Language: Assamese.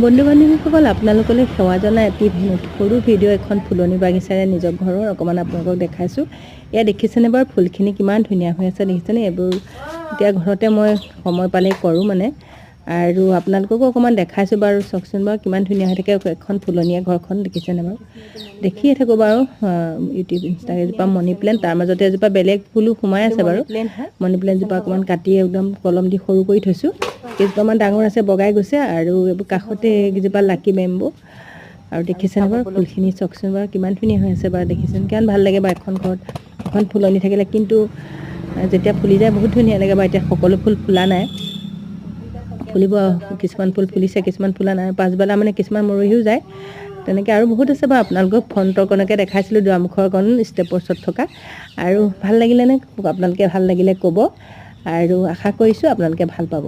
বন্ধু বান্ধৱীসকল, আপোনালোকলৈ সেৱা জনাই এটি সৰু ভিডিঅ' এখন ফুলনি বাগিচাৰে নিজৰ ঘৰৰ অকণমান আপোনালোকক দেখাইছোঁ। এয়া দেখিছেনে বাৰু ফুলখিনি কিমান ধুনীয়া হৈ আছে, দেখিছেনে? এইবোৰ এতিয়া ঘৰতে মই সময় পালেই কৰোঁ মানে, আৰু আপোনালোককো অকণমান দেখাইছোঁ বাৰু। চাওকচোন বাৰু কিমান ধুনীয়া হৈ থাকে এখন ফুলনীয়া ঘৰখন, দেখিছেনে বাৰু? দেখিয়ে থাকোঁ বাৰু ইউটিউব, ইনষ্টা। এজোপা মণি প্লেণ্ট, তাৰ মাজতে এজোপা বেলেগ ফুলো সোমাই আছে বাৰু। মণি প্লেণ্টজোপা অকণমান কাটি একদম কলম দি সৰু কৰি থৈছোঁ। কেইজোপামান ডাঙৰ আছে, বগাই গৈছে। আৰু এইবোৰ কাষতে এইকেইজোপা লাকি বেম্বু। আৰু দেখিছেনে বাৰু ফুলখিনি? চাওকচোন বাৰু কিমান ধুনীয়া হৈ আছে বাৰু, দেখিছেনে? কিমান ভাল লাগে বাৰু এখন ঘৰত এখন ফুলনি থাকিলে। কিন্তু যেতিয়া ফুলি যায় বহুত ধুনীয়া লাগে বাৰু। এতিয়া সকলো ফুল ফুলা নাই, ফুলিব। কিছুমান ফুল ফুলিছে, কিছুমান ফুলা নাই। পাছবেলা মানে কিছুমান মৰহিও যায় তেনেকৈ। আৰু বহুত আছে বাৰু। আপোনালোকক ফ্ৰণ্টৰ কণকে দেখাইছিলোঁ, দুৱাৰমুখৰ কণ, ষ্টেপৰ ওচৰত থকা। আৰু ভাল লাগিলেনে আপোনালোকে? ভাল লাগিলে ক'ব আৰু আশা কৰিছোঁ আপোনালোকে ভাল পাব।